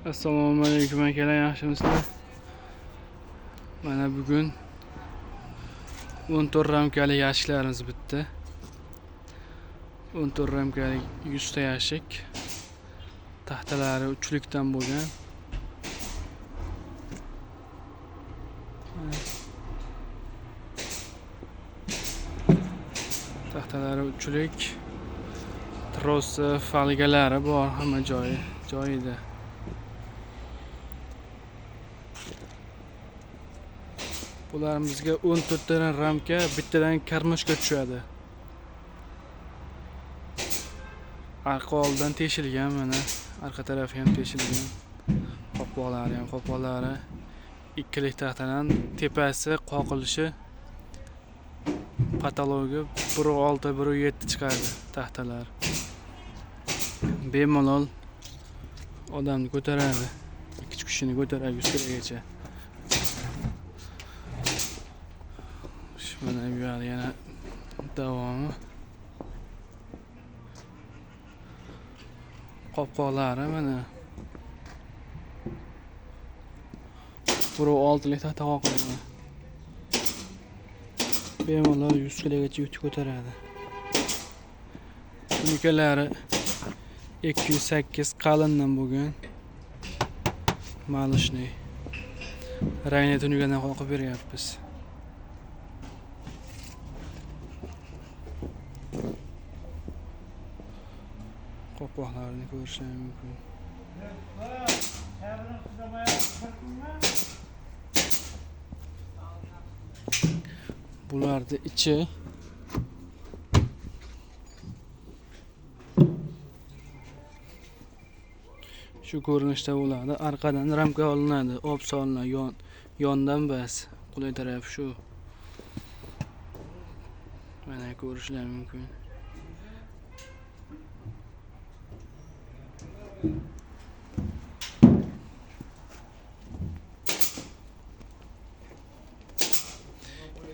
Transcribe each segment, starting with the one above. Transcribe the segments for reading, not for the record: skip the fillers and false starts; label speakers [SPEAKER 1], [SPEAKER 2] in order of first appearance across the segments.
[SPEAKER 1] Assalomu alaykum akalar, yaxshimisizlar? Mana bugun 14 ramkali yashiklarimiz bitdi. 14 ramkali 100 ta yashik. Taxtalari uchlikdan bo'lgan. Taxtalari uchlik. Trosi, falgalari bor, hamma joyi joyida. Bular bizga 14 tadan ramka, bittadan karmoshka tushadi. Arqa oldidan teshilgan mana, arqa tarafi ham teshilgan. Qopqoqlari ham, qopqoqlari ikkilik taxtadan, tepasi qoqilishi patologi 1.6, 1.7 chiqadi taxtalar. Bemalol odamni ko'taradi. 2 kishini ko'taradi 100 kilogacha. Mana bu yerda yana davomi. Qopqoqlari mana 1.6lik taxta qoqilgan. Bemalol 100 kilogacha yuk ko'taradi. Tunikalari 208 qalindan bo'lgan. Malishniy. Rangli tunikadan qoqib beryapmiz. Qopqoqlarini ko'rishlar mumkin. Bularni ichi shu ko'rinishda bo'ladi. Arqadan ramka olinadi, ob solinadi, yondan bas. Qulay tarafi shu. Mana ko'rishlar mumkin.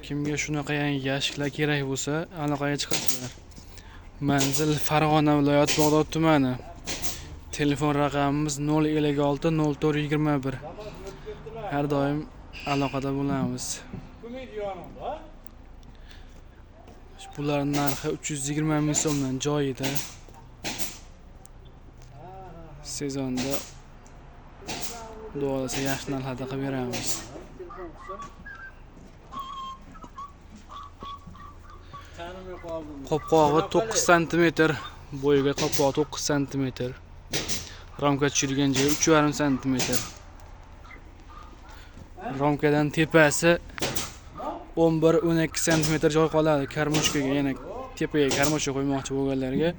[SPEAKER 1] Kimga shunaqa yangi yashiklar kerak bo'lsa, aloqaga chiqasizlar. Manzil Farg'ona viloyati Bag'dod tumani. Telefon raqamimiz 056 04 21. Har doim aloqada bo'lamiz. Bularning narxi 320 ming so'mdan joyida. Sezonda xudo xohlasa yaxshi narxlarda qilib beramiz. Qopqog'i 9 santimetr, bo'yiga qopqog'i 9 santimetr. Ramka tushirgan joyi 3,5 santimetr. Ramkadan tepasi 11-12 santimetr joy qoladi karmoshkaga, yana tepaga karmoshka qo'ymoqchi bo'lganlarga.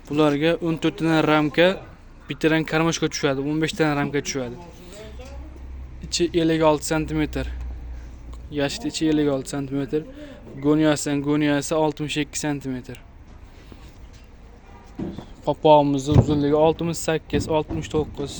[SPEAKER 1] Bularga 14 tadan ramka, bittadan karmoshka tushadi, 15 tadan ramka tushadi. Ichi 56 santimetr. Yashikning ichi 56 santimetr. Go'nyasidan go'nyasi 62 santimetr. Qopqog'imizning uzunligi 68, 69.